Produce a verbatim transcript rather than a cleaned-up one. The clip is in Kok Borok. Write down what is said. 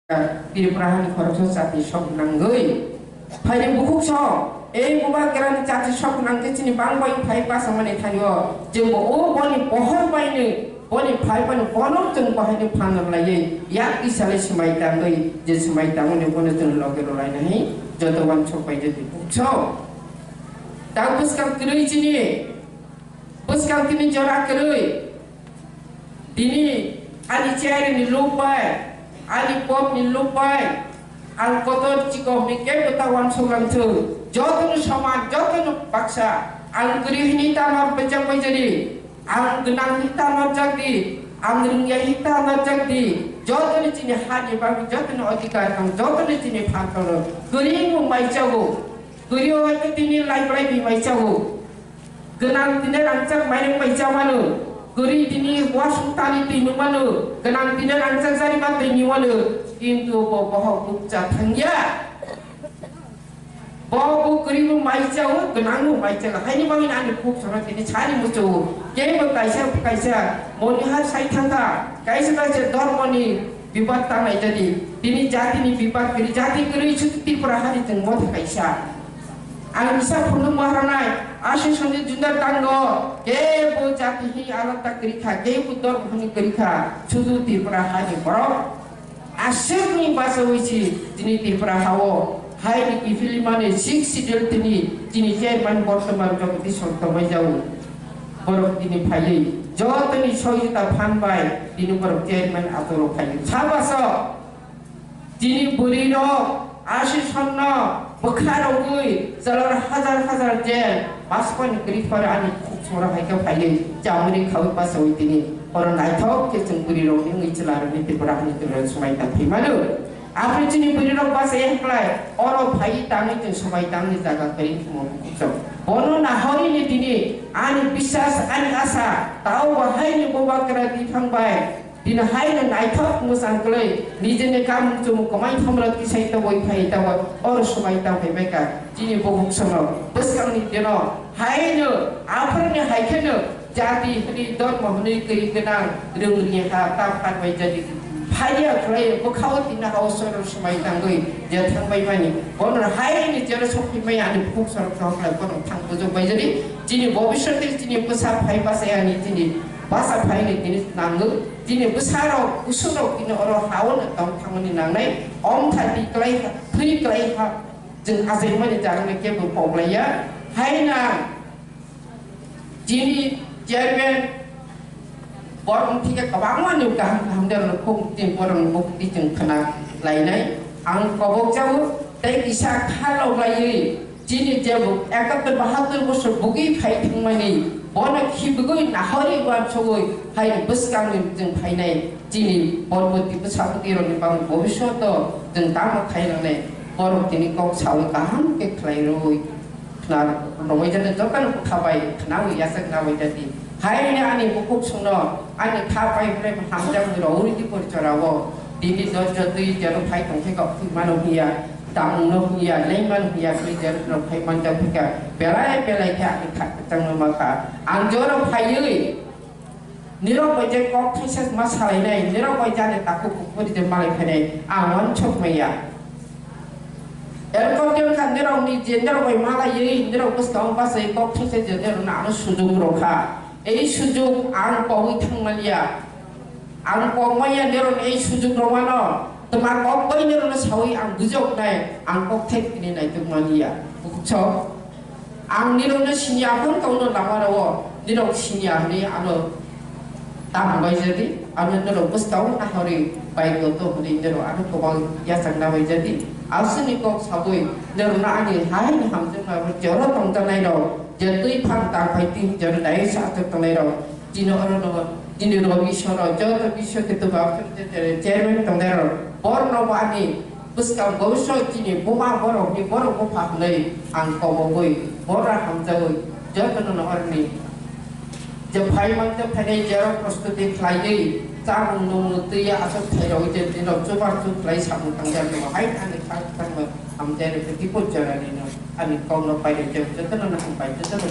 Tripura hani khoroksa chati sok nangwi. Phaini bukhuk sok, ei bubagrani chati sok nangkhe chini bangbai phai basa mani thanio. Jembo o boni pohor baini, boni phai bani bono chwng bahaini phanor laiwi yak isalai swmai tangwi, je swmai tangmani bono chwng loge rwlainai joto wansok bai jodi bukhuk sok. Tang bwskang kwrwi chini, bwskang tini jora kwrwi. Tini ani chayari ni luk bai, ani pop ni luk bai, ang kotor chikok ni kebo ta wansuk lang thung. Joto no soman, joto no baksa. Ang kwrwi hini ta ma bejak bai jadi. Ang gwnang hini ta ma jak di. Ang rwngya hini ta ma jak di. Joto no chini ha ni bagwi, joto no adhikar tong, joto no chini phan tong. Kwrwi mung mai chago. Kwrwi o hai to tini lai plai bi mai chago. Gwnang tini rangchak mairung bai cha mano, kwrwi tini wasung tani twi nung mano, gwnang tini rangchak jari ma twi ni mano, kintu bo bohok bukcha thangya. Bo bo kwrwi bo mai cha o, gwnang bo mai cha o, haini bagwi ani khuk sono tini sari mucho o, kebo kaisa kaisa moni ha sai thangkha, kaisa kaisa dormoni bipad tangnai jadi, tini jatini bipad kwrwi, jati kwrwi sudu Tripura hani chwng motha kaisa. Ang misa phunuk maharanai, aswk soni jundar tango, kebo jati hi alanta kwrwi kha, kebo dormo hwnwi kwrwi kha, sudu Tripura hani borok. Aswkni bachawi si tini Tripura hao, haini kiphilmani six schedule tini, tini chairman bortoman Jagadish Song tongmai jao. Borok tini phaiwi, jotoni sohita phan bai, tini borok chairman atoro phaiwi. Sabasok, tini bwrwi rok, aswk sonno, bwkha rogwi, chalor hajar hajar jen, baspani kwrwi pharo ani khuk sora hai khe phaiwi, chamani khawi basawi tini. Oro naithok khe chwng bwrwi rokni wngwi chwla rokni Tripura hani Tripura swmai tang phai mano. Aphuru chini bwrwi rok bachai ya khlai, oro phaiwi tangwi chwng swmai tangni jaga kwrwi thwngmung khukchang. Bono nahorwi ni tini ani biswas, ani asa, tao bo haini bubagra diphang bai, tini haino naithok mwchang kwlwi, nijini kamung chumung kwmai thomrok tisai toboi phai tabo, oro swmai tang phai bai kha. Chini bukhuk sono bwskangni dino haino aphuruni hai kheno jati hwnwi, dormo hwnwi, kwrwi gwnang, rwng rwngya kha, ta phan bai jadi phaiya khlai, bwkhao tini hao soro swmai tangwi je thang bai mani. Bono haini jero sok phai maya ani bukhuk sono thang khlai, bono thang bujok bai jadi. Chini bobiswt tei chini bwsa phai bachai ani chini basa phaini tini nango. Chini bwsarok, kusurok tini oro hao no tong thangmani nangnai. Omtha twi kwlai ha, thwi kwlai ha. Chwng achaimani jagano kebo pok laiya. Haina chini chairman borok thike kwbangma ni kaham kaham de rok khuk tin borok ni bukti chwng khna lainai. Ang kobok jao tei kisa kha lok laiwi chini jebo ekattor bahattor bosor bugwi phai thangmani bono khibigwi nahori uansugwi hai bwskangni chwng phainai. Chini Parvati bwsakni rokni bagwi bobisyoto chwng tamo khai nangnai, borok tini kok saui kaham khe khlai rwui khna rwui jani jotono bwkha bai khnaui yachak naui jati. Haini ani bukhuk songno ani kha pai bai hamjak rwui di por chorao tini do jotui jero phai tongkhe kok thwi mano hiya, tamungno hiya, lengmano hiya, twi jero phai manjak phika belai belai khe ani kha kwchangno ma kha. Ang joro phaiwi nirok bai je kok thaisa ma salainai, nirok bai jani takhuk kukuri je malai phainai, ang uansuk maya. Erkor jeng kha nirok ni je nirok bai malaiwi, nirok bwskang bachai kok thaisa je nirok no ano sujuk rw kha. Ei sujuk ang kogwi thang manya. Ang kok manya nirok ni ei sujuk rw mano. Tma kok bai nirok no saui ang bujok nai, ang kok thek tini naituk manya. Bukhuk sok. Ang nirokno siniya phone tongno lama rwo, nirok siniya hwnwi ano tamo bai jadi, ano nirok bwskang nahori bai goto hwnwi nirok ano kwbang yachakna bai jadi. Aswkni kok sagwi nirokno ani haini hamjakma rok jero tongjaknai rok, je twi phang tang phai twi jero dai sa achuk tongnai rok. Chini oro no, chini rok bisoro, joto bisor khe tongma chairman tongnairok, borno bo ani bwskang bobiswt chini buma borok ni borok bupha hwnwi ang kobogwi, borok hamjagwi, jotono no oroni je phai mante phainai jerok prostuti khlaiwi, chamung nungmung twiya aswk thairogwi je tino chubar chuk khlai samung tangjaknai hai ani kha tangma hamjagwi tei tipor jorani no ani kokno pairok jotono no hambai jotono.